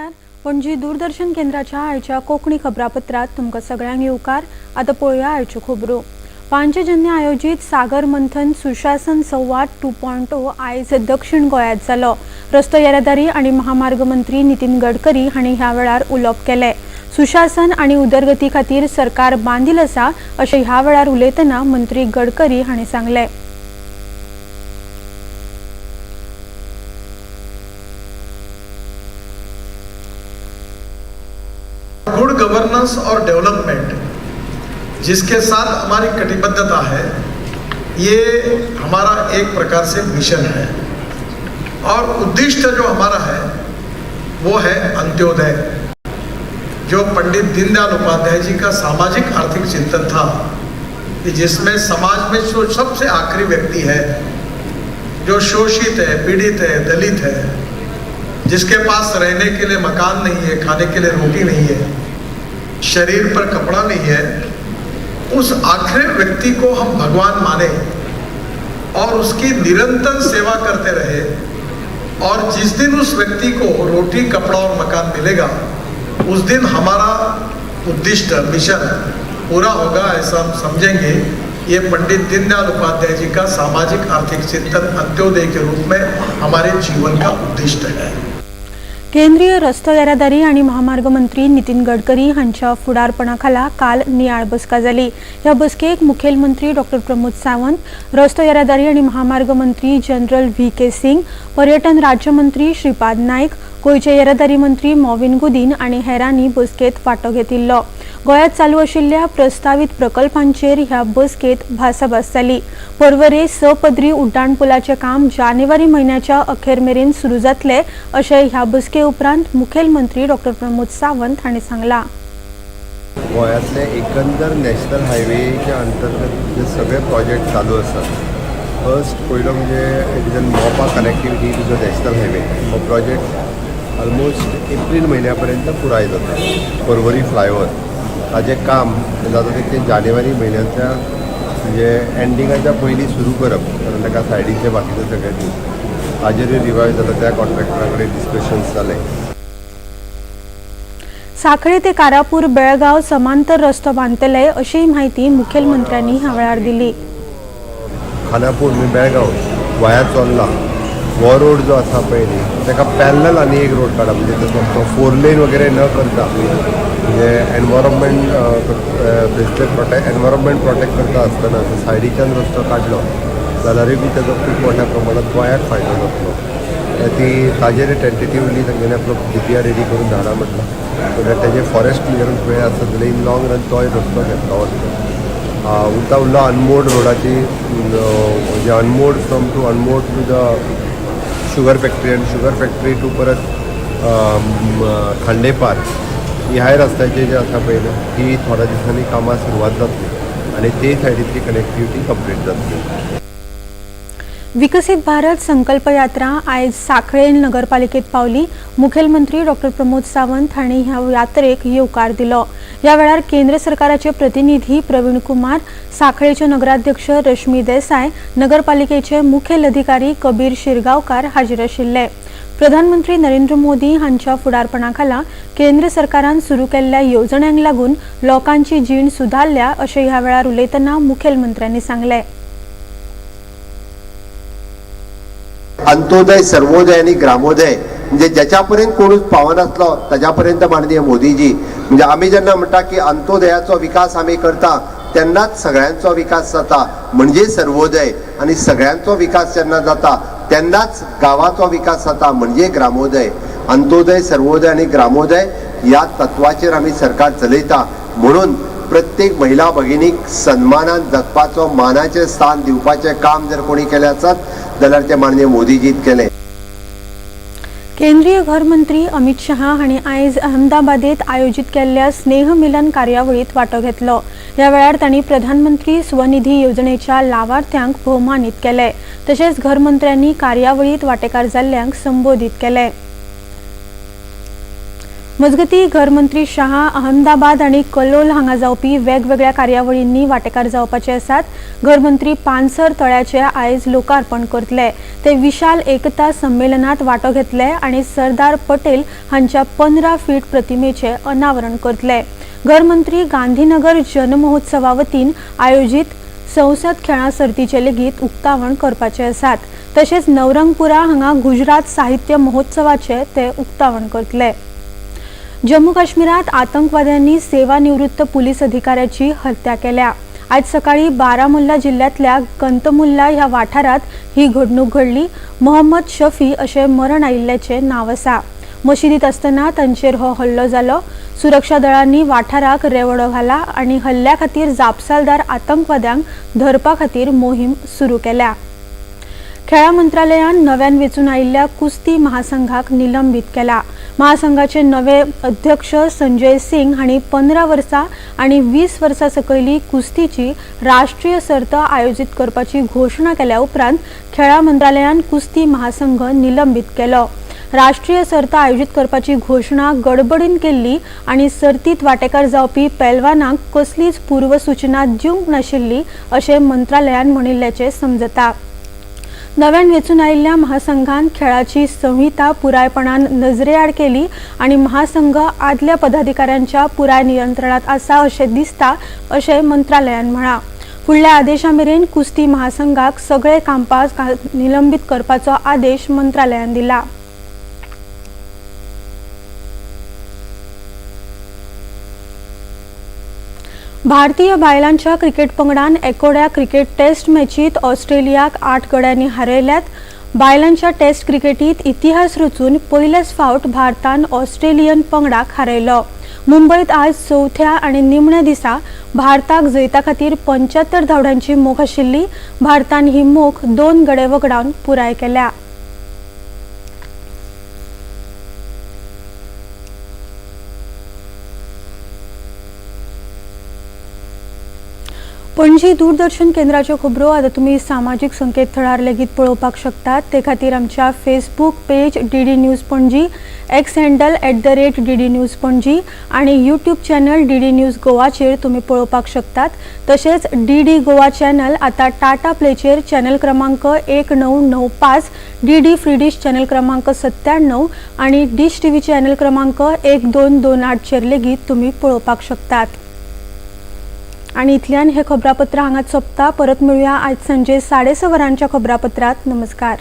नमस्कार. पणजी दूरदर्शन केंद्राच्या आयच्या कोंकणी खबरापत्रात तुमकां सगळ्यांक येवकार. आतां पळोवया आयच्यो खबरो. पांचजन्य आयोजीत सागर मंथन सुशासन संवाद 2.0 आयज दक्षिण गोंयांत जालो. रस्तो येरादारी आनी महामार्ग मंत्री नितीन गडकरी हांणी ह्या वेळार उलोवप केलें. सुशासन आनी उदरगती खातीर सरकार बांदील आसा अशें ह्या वेळार उलयतना मंत्री गडकरी हांणी सांगलें. गुड गवर्नेंस और डेवलपमेंट जिसके साथ हमारी कटिबद्धता है, ये हमारा एक प्रकार से मिशन है और उद्दिष्ट जो हमारा है वो है अंत्योदय, जो पंडित दीनदयाल उपाध्याय जी का सामाजिक आर्थिक चिंतन था कि जिसमें समाज में जो सबसे आखिरी व्यक्ति है, जो शोषित है, पीड़ित है, दलित है, जिसके पास रहने के लिए मकान नहीं है, खाने के लिए रोटी नहीं है, शरीर पर कपड़ा नहीं है, उस आखिरी व्यक्ति को हम भगवान माने और उसकी निरंतर सेवा करते रहे और जिस दिन उस व्यक्ति को रोटी, कपड़ा और मकान मिलेगा, उस दिन हमारा उद्दिष्ट, मिशन पूरा होगा, ऐसा हम समझेंगे। ये पंडित दीनदयाल उपाध्याय जी का सामाजिक आर्थिक चिंतन अंत्योदय के रूप में हमारे जीवन का उद्दिष्ट है। केंद्रीय रस्तो येरादारी आनी महामार्ग मंत्री नितीन गडकरी हांच्या फुडारपणा खाला काल नियाळ बसका जाली. ह्या बसकेक मुखेलमंत्री डॉक्टर प्रमोद सावंत, रस्तो येरादारी आनी महामार्ग मंत्री जनरल व्ही के सिंग, पर्यटन राज्यमंत्री श्रीपाद नायक, गोंयचे येरादारी मंत्री मॉविन गुदीन आनी हेरांनी बसकेत वांटो घेतिल्लो. गोंयांत चालू आशिल्ल्या प्रस्तावीत प्रकल्पांचेर ह्या बसकेत भासाभास जाली. पर्वरे स पदरी उड्डाण पुलाचें काम जानेवारी म्हयन्याच्या अखेर मेरेन सुरू जातलें अशें ह्या बसके उपरांत मुखेलमंत्री डॉक्टर प्रमोद सावंत हांणी सांगलां. गोंयांतले एकंदर नॅशनल हायवेच्या अंतर्गत जे सगळे प्रोजेक्ट चालू आसात, फर्स्ट पयलो म्हणजे it is an Mopa connectivity to the national highway. हो प्रोजेक्ट ऑलमोस्ट एप्रील म्हयन्या पर्यंत पुराय जाता. पर्वरी फ्लायओवर ताजें काम जाता तितकें जानेवारी म्हयन्याच्या म्हणजे एंडिंगाच्या पयलीं सुरू करप, कारण ताका सायडीचे बाकीचे सगळे दी ताजेरूय रिवायव जाता. त्या कॉन्ट्रॅक्टरा कडेन डिस्कशन्स जालें. साखळे ते कारापूर बेळगाव समांतर रस्तो बांदतले अशी म्हायती मुखेलमंत्र्यांनी ह्या वेळार दिली. खानापूर म्हणजे बेळगांव वाया चोर्ला हो रोड जो आसा पळय न्ही, ताका पॅरलल आनी एक रोड काडप, म्हणजे तो फोर लेन वगैरे न करता, म्हणजे एनवायरमेंट प्रोटेक्ट, एनवायरमेंट प्रोटेक्ट करता आसतना सायडीच्यान रस्तो काडलो जाल्यारूय बी ताजो खूब मोठ्या प्रमाणात गोंयाक फायदो जातलो. ती ताजेर टेंटेटिवली तांगेले आपलो डीपीआर रेडी करून धाडा म्हटलां. म्हणल्यार तेजे फॉरेस्ट क्लियरन्स वेळ आसत जाल्यार इन लॉंग रन तोय रस्तो घेतलो वतलो. उरता उरलो अनमोड रोडाची, म्हणजे Anmod from to Anmod to the sugar factory आनी शुगर फॅक्टरी टू परत खांडेपार, ह्याय रस्त्याचे जे आसा पळय न्हू, ही थोड्या दिसांनी कामां सुरवात जातली आनी ते सायडींतली कनेक्टिविटी कंप्लीट जातली. विकसीत भारत संकल्प यात्रा आयज साखळे नगरपालिकेत पावली. मुखेलमंत्री डॉक्टर प्रमोद सावंत हांणी ह्या यात्रेक येवकार दिलो. ह्या वेळार केंद्र सरकाराचे प्रतिनिधी प्रवीण कुमार, साखळेचे नगराध्यक्ष रश्मी देसाय, नगरपालिकेचे मुखेल अधिकारी कबीर शिरगांवकार हाजीर आशिल्ले. प्रधानमंत्री नरेंद्र मोदी हांच्या फुडारपणाखाला केंद्र सरकारान सुरू केल्ल्या येवजण्यांक लागून लोकांची जीण सुदारल्या अशें ह्या वेळार उलयतना मुखेलमंत्र्यांनी सांगलें. अंत्योदय, सर्वोदय आणि ग्रामोदय, म्हणजे ज्याच्या पर्यंत कोणूच पावनासलो ताज्या पर्यंत माननीय मोदीजी. म्हणजे आमी जेन्ना म्हणटा की अंत्योदयाचो विकास आमी करता तेन्नाच सगळ्यांचो विकास जाता, म्हणजे सर्वोदय, आणि सगळ्यांचो विकास जेन्ना जाता तेन्नाच गांवाचो विकास जाता, म्हणजे ग्रामोदय. अंत्योदय, सर्वोदय आणि ग्रामोदय ह्या तत्वाचेर आमी सरकार चलयता. म्हणून प्रत्येक महिला भगिनीक सन्मानान जगपाचो मानाचें स्थान दिवपाचें काम जर कोणी केलें आसत जाल्यार तें माननीय मोदीजीन केलें. केंद्रीय घरमंत्री अमित शहा हांणी आयज अहमदाबादेत आयोजीत केल्ल्या स्नेह मिलन कार्यावळीत वांटो घेतलो. ह्या वेळार तांणी प्रधानमंत्री स्वनिधी येवजणेच्या लावार्थ्यांक भोवमानीत केले. तशेंच घरमंत्र्यांनी कार्यावळीत वांटेकार जाल्ल्यांक संबोधीत केले. मजगतीं घरमंत्री शहा अहमदाबाद आनी कलोल हांगा जावपी वेगवेगळ्या कार्यावळींनी वांटेकार जावपाचे आसात. घरमंत्री पानसर तळ्याचे आयज लोकार्पण करतले. ते विशाल एकता संमेलनात वांटो घेतले आनी सरदार पटेल हांच्या 15 फीट प्रतिमेचे अनावरण करतले. घरमंत्री गांधीनगर जनमहोत्सवा वतीन आयोजीत संसद खेळां सर्तीचे लेगीत उक्तावण करपाचे आसात. तशेंच नवरंगपुरा हांगा गुजरात साहित्य महोत्सवाचे ते उक्तावण करतले. जम्मू काश्मीरात आतंकवाद्यांनी सेवानिवृत्त पुलीस अधिकाऱ्याची हत्या केल्या. आज सकाळी बारामुल्ला जिल्ह्यांतल्या गंतमुल्ला ह्या वाठारात ही घडणूक घडली. मोहम्मद शफी अशें मरण आयिल्ल्याचें नांव आसा. मशिदीत आसतना तांचेर हो हल्लो जालो. सुरक्षा दळांनी वाठाराक रेवडो घाला आनी हल्ल्या खातीर जापसालदार आतंकवाद्यांक धरपा खातीर मोहीम सुरू केल्या. खेळां मंत्रालयान नव्यान वेंचून आयिल्ल्या कुस्ती महासंघाक निलंबीत केला. महासंघाचे नवे अध्यक्ष संजय सिंग हांणी 15 वर्सां आनी 20 वर्सां सकयली कुस्तीची राष्ट्रीय सर्त आयोजीत करपाची घोशणा केल्या उपरांत खेळां मंत्रालयान कुस्ती महासंघ निलंबीत केलो. राष्ट्रीय सर्त आयोजीत करपाची घोशणा गडबडीन केल्ली आनी सर्तीत वांटेकार जावपी पेलवानांक कसलीच पूर्वसूचना दिवंक नाशिल्ली अशें मंत्रालयान म्हणिल्ल्याचें समजता. नव्यान वेंचून आयिल्ल्या महासंघान खेळाची संहिता पुरायपणान नजरेआड केली आनी महासंघ आदल्या पदाधिकाऱ्यांच्या पुराय नियंत्रणात आसा अशें दिसता अशें मंत्रालयान म्हळां. फुडल्या आदेशा मेरेन कुस्ती महासंघाक सगळे कामकाज निलंबीत करपाचो आदेश मंत्रालयान दिला. भारतीय बायलांच्या क्रिकेट पंगडान एकोड्या क्रिकेट टेस्ट मॅचीत ऑस्ट्रेलियाक 8 गड्यांनी हारयल्यात. बायलांच्या टेस्ट क्रिकेटीत इतिहास रचून पयलेच फावट भारतान ऑस्ट्रेलियन पंगडाक हारयलो. मुंबयत आज चवथ्या आनी निमण्या दिसा भारताक जैता खातीर 75 धांवड्यांची मोख आशिल्ली. भारतान ही मोख 2 गडे वगडावन पुराय केल्या. पणजी दूरदर्शन केंद्राच्यो खबरो आतां तुमी सामाजीक संकेतथळार लेगीत पळोवपाक शकतात. ते खातीर आमच्या Facebook page DD news Panaji, X handle @DD news Panaji आनी यूट्यूब चॅनल डीडी न्यूज गोवाचेर तुमी पळोवपाक शकतात. तशेंच डीडी गोवा चॅनल आतां टाटा प्लेचेर चॅनल क्रमांक 1995, डीडी फ्री डिश चॅनल क्रमांक 97 आनी डिश टीव्ही चॅनल क्रमांक 1228चेर लेगीत तुमी पळोवपाक शकतात. आणि इतल्यान हे खबरापत्र हांगाच सोंपता. परत मेळुया आज सांजे 6:30 वरांच्या खबरापत्रात. नमस्कार.